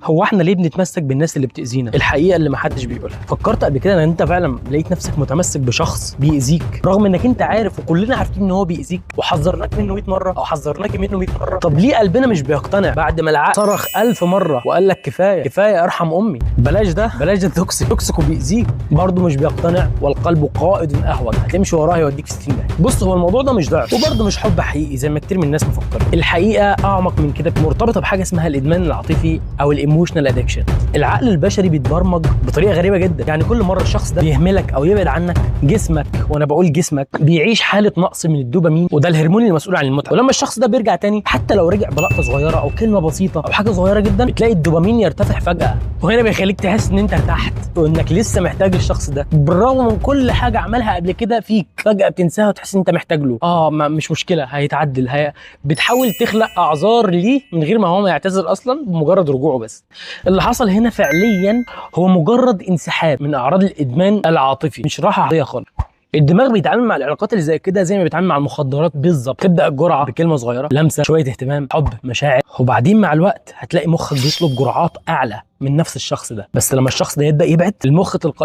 هو احنا ليه بنتمسك بالناس اللي بتأذينا؟ الحقيقة اللي محدش بيقولها. فكرت قبل كده ان انت فعلا لقيت نفسك متمسك بشخص بيأذيك رغم انك انت عارف وكلنا عارفين ان هو بيأذيك وحذرناك منه 100 مرة او حذرناك منه 100 مرة؟ طب ليه قلبنا مش بيقتنع بعد ما العقل صرخ 1000 مرة وقال لك كفاية كفاية ارحم امي، بلاش ده بلاش ده، toxic toxic وبيأذيك، برضه مش بيقتنع. والقلب قائد اهوج، هتمشي وراه يوديك في 60 داهية. بص، هو الموضوع ده مش ضعف وبرضه مش حب حقيقي زي ما كتير من الناس مفكرين. الحقيقة اعمق من كده، مرتبطة بحاجة اسمها الادمان العاطفي او ال emotional addiction. العقل البشري بيتبرمج بطريقة غريبة جدا، يعني كل مرة الشخص ده بيهملك او يبعد عنك، جسمك، وانا بقول جسمك، بيعيش حاله نقص من الدوبامين، وده الهرمون المسؤول عن المتعة. ولما الشخص ده بيرجع تاني، حتى لو رجع بلقطة صغيرة او كلمة بسيطة او حاجة صغيرة جدا، بتلاقي الدوبامين يرتفع فجاة، وهنا بيخليك تحس ان انت ارتحت وانك لسه محتاج الشخص ده بالرغم من كل حاجة عملها قبل كده فيك. فجاة بتنساها وتحس ان انت محتاج له. ما مش مشكله، هيتعدل. بتحاول تخلق اعذار ليه من غير ما هو ما يعتذر اصلا، بمجرد رجوعه. بس اللي حصل هنا فعليا هو مجرد انسحاب من اعراض الادمان العاطفي، مش راحة عاطفية خالص. الدماغ بيتعامل مع العلاقات اللي زي كده زي ما بيتعامل مع المخدرات بالظبط. تبدا الجرعة بكلمه صغيره، لمسه، شوية اهتمام، حب، مشاعر، وبعدين مع الوقت هتلاقي مخك بيطلب جرعات اعلى من نفس الشخص ده. بس لما الشخص ده يبدا يبعد، المخ تلقائي